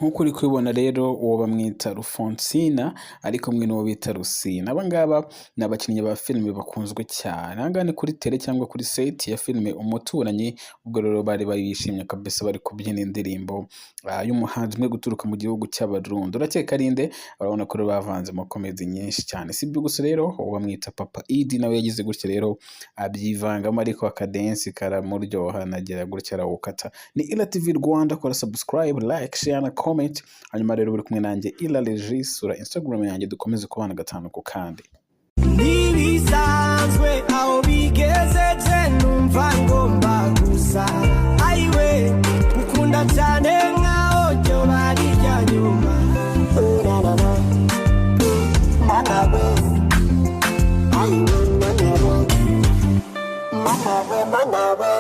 Nk'uko uri kubibona rero, uwo bamwita Rufonsina ariko mwe n'uwo bita Rusina. Aba ngaba ni abakinnyi ba filime bakunzwe cyane. Aha ngaha ni kuri tele cyangwa kuri set ya filime Umuturanyi. Ubwo rero bari bishimye kabisa, bari kubyina indirimbo y'umuhanzi umwe guturuka mu gihugu cy'Abarundi. Urakeka ari nde? Urabona ko rero bavanzemo comedy nyinshi cyane. Si ibyo gusa rero, uwo bamwita Papa Idi nawe yagize gutya rero abyivangamo, ariko akadensi karamuryoha, nagira gutya arawukata. Ni Ila TV Rwanda, kora subscribe, like, share na comment. Hanyuma rero uri kumwe nanjye Ila Regis, sura Instagram yanjye dukomeze kubana gatanu ku kandi. Ntibisanzwe aho bigezeje, numva ngomba gusa ayiwe gukunda cyane nkaho ryo bari irya nyuma. Mama we, ayiwe, mama we, mama we, mama we.